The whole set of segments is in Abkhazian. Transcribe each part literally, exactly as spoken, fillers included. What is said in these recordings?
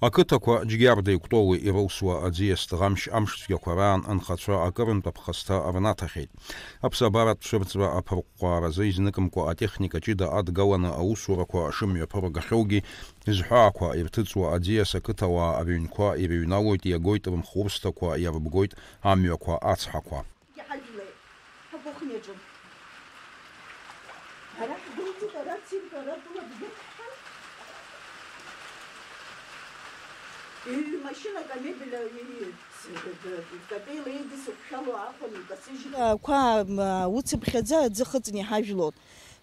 Ақыҭақәа Џьгьардеи Кәтоли ирылсуа аӡиас Дӷамшь амшцәгьақәа раан анхацәа акырынтә аԥхасҭа рнаҭахьеит. Аԥсабаратә цәырҵра аԥырҟәҟәааразы изныкымкәа атехника ҷыда адгаланы аусурақәа шымҩаԥыргахьоугьы, зҳәаақәа ирҭыҵуа аӡиас ақыҭауаа рыҩнқәа ирыҩналоит, иагоит рымхурсҭақәа, иарыбгоит амҩақәа ацҳақәа. Иҳажәлеит ҳакухниаҿы. Ара ҳдәылҵит, ара цинк, ара тәыла бгьырхьҳәа. Ҩ-машьынак амебель, ҩ-, с-, д-, капеилеи дысықәшәало ахәан икасыжьит. Ақәа, м, уцыԥхьаӡа аӡы хыҵны иҳажәлон.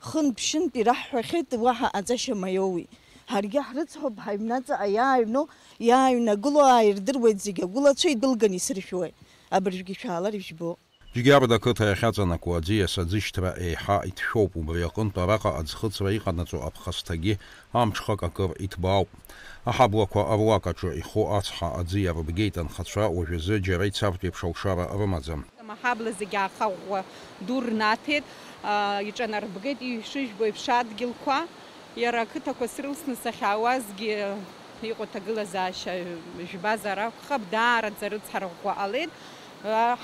Хынтә-ԥшьынтә ираҳҳәахьеит, уаҳа аҵашьа маиоуи. Ҳаргьы ҳрыцҳауп, ҳаҩнаҵаҟа иааҩноу, иааҩнагылоу ааирдыруеит зегьы, агәылацәа идәылганы исыршәуеит. Абыржәгьы шәаалар ижәбо. Џьгьарда ақыҭа иахьаҵанакуа аӡиас аӡышьҭра еиҳа иҭшәоуп, убри аҟынтә араҟа аӡхыҵра иҟанаҵо аԥхасҭагьы амҽхак акыр иҭбаауп. Аҳаблақәа руак аҿы иху ацҳа аӡы иарыбгеит анхацәа, уажәазы џьара ицартә еиԥш алшара рымаӡам. Аҳабла зегьы аахаӷәӷәа ду рнаҭеит, аа, иҿанарбгеит, ишыжәбо еиԥш, адгьылқәа. Иара ақыҭақәа срылсны сахьаауазгьы иҟоу аҭагылазаашьа жәбазар акәхап, даараӡа рыцҳара ӷәӷәа ҟалеит.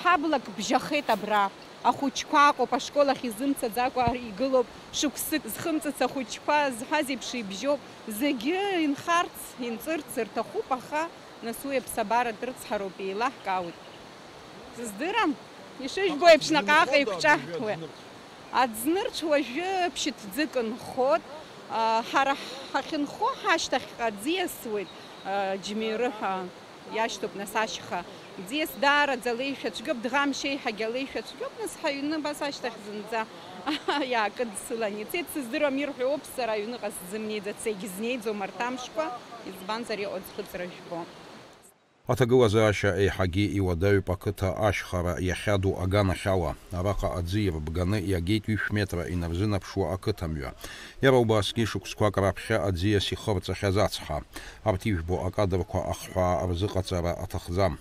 Ҳаблак бжьахеит абра. Ахәыҷқәа аҟоуп, ашкол ахь изымцаӡакәа игылоуп. Шықәсык зхымҵыц ахәыҷқәа зҳәаз еиԥш ибжьоуп. Зегьы инхарц, инҵырц рҭахуп, аха нас уи аԥсабаратә рыцҳароуп, еилаҳкаауеит. Сыздырам, ишыжәбо еиԥш, наҟ-ааҟ еиқәҿаҳҭуеит. Аӡнырцә уажәы ԥшьҭӡык нхот, а, ҳара ҳахьынхо ҳашьҭахьҟа ӡиасуеит, а, Џьмиры ҳәа иашьҭоуп нас ашьха. Ӡиас даараӡа алеишәа цәгьоуп, Дӷамшь еиҳагьы алеишәа цәгьоуп, нас ҳаҩны абас ашьҭахь зынӡа иаакыдсылан ицеит, сыздыруам, ирҳәо ауп, сара аҩныҟа сзымнеиӡац, егьзнеиӡом арҭ амшқәа, избанзар иҟоу аӡхыҵра жәбо. Аҭагылазаашьа еиҳагьы иуадаҩуп ақыҭа ашьхара иахьаду аганахьала. Араҟа аӡы ирбганы иагеит ҩышә метра инарзынаԥшуа ақыҭамҩа. Иара убасгьы шықәсқәак раԥхьа аӡиас ихырҵахьаз ацҳа. Арҭ ижәбо акадрқәа ахҳәаа рзыҟаҵара аҭахӡам.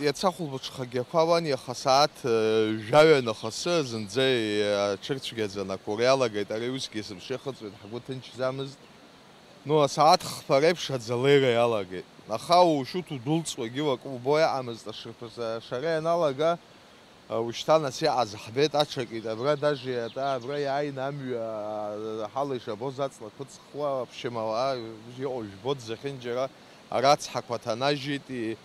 Иацы ахәылбыҽхагьы ақәа ауан, иаха асааҭ, э, жәаҩа нахасы зынӡа иаҽырцәгьаӡан, ақәра иалагеит, ара усгьы есымша ихыҵуеит, ҳгәы ҭынчӡамызт. Ну, асааҭ хԥа реиԥш аӡы алеира иалагеит. Аха ушьуҭ удәылҵуагьы уакы убо иҟамызт, ашырԥазы ашара ианалага, а, ушьҭа нас иҟаз ҳбеит, аҽакит, абра даже иатәа, абра иааины амҩа, а, ҳала ишабоз аҵла қәыҵхуа, аԥшьымала иҟоу жәбоит зехьынџьара, арацҳақәа ҭанажьит, и-,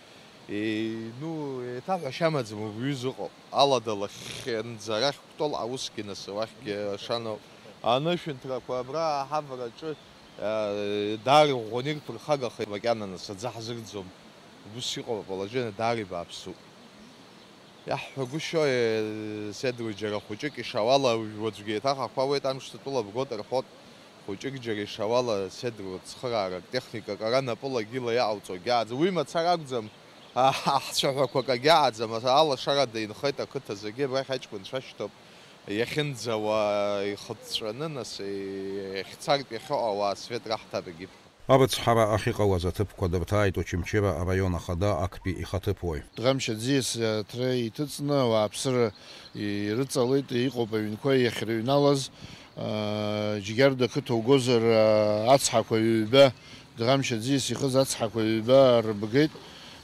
и-, ну, еиҭаҳәашьа амаӡам убри зыҟоу, алада лахьынӡа арахь Кәтол аусгьы нас уахьгьы ашаноуп. Анышәынҭрақәа абра аҳавараҿы Даара иӷәӷәаны ирԥырхагахеит макьана, нас аӡы ҳзырӡом. Ус иҟоуп аположение, даара ибааԥсуп. Иаҳҳәагәышьои, Седру, џьара хәыҷык ишауала, уажәгьы еиҭах ақәа ауеит, амш ҭатәыла бгот рҳәот, хәыҷык џьара ишауала, Седру, цхыраарак, техникак ара напылагьы ила иаҟауҵогьы ааӡам. Уи мацара акәӡам, аҳцәаҳәақәак агьааӡам, алашарада инхеит ақыҭа зегьы, абрахь аҷкәынцәа шьҭоуп. Иахьынӡауа ихыҵәҵәаны, нас, иахьцартә иахьыҟоу ауаа свет раҳҭарагьы. Арыцҳара ахьыҟалаз аҭыԥқәа дырҭааит Очамчыра араион ахада актәи ихаҭыԥуаҩ. Дӷамшь аӡиас аҭра иҭыҵны ауааԥсыра ирыҵалеит, иҟоуп аҩнқәа иахьрыҩналаз, аа, Џьгьарда ақыҭа угозар, аа, ацҳақәа ҩба, Дӷамшь аӡиас ихыз ацҳақәа ҩба рбгеит,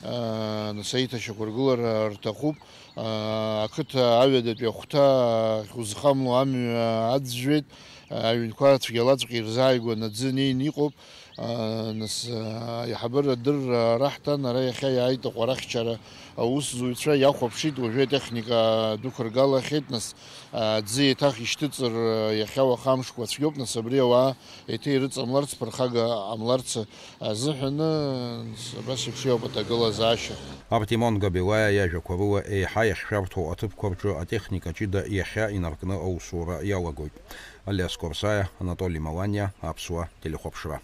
аа, нас аиҭашьақәыргылара рҭахуп. Ақыҭа аҩадатәи ахәҭа ахьузхамло амҩа аӡәӡәеит, аҩнқәа цәгьалаҵәҟьа ирзааигәан аӡы неин иҟоуп. Нас аиҳабыра адырра раҳҭан, ара иахьа иааит аҟәарахьчара аусзуҩцәа, иахәаԥшит, уажәы атехника дәықәыргалахьеит, нас аӡы еиҭах ишьҭыҵыр иахьа уаха амшқәа цәгьоуп, нас абри ауаа еиҭа ирыҵамларц, ԥырхага ҟамларц азыҳәаны, абас еиԥш иоуп аҭагылазаашьа. Артемон Габилаиа иажәақәа рыла, еиҳа иахьшәарҭоу аҭыԥқәа рҿы атехника ҷыда иахьа инаркны аусура иалагоит. Алиас Корсаиа, Анатоли Маланиа, Аԥсуа телехәаԥшра.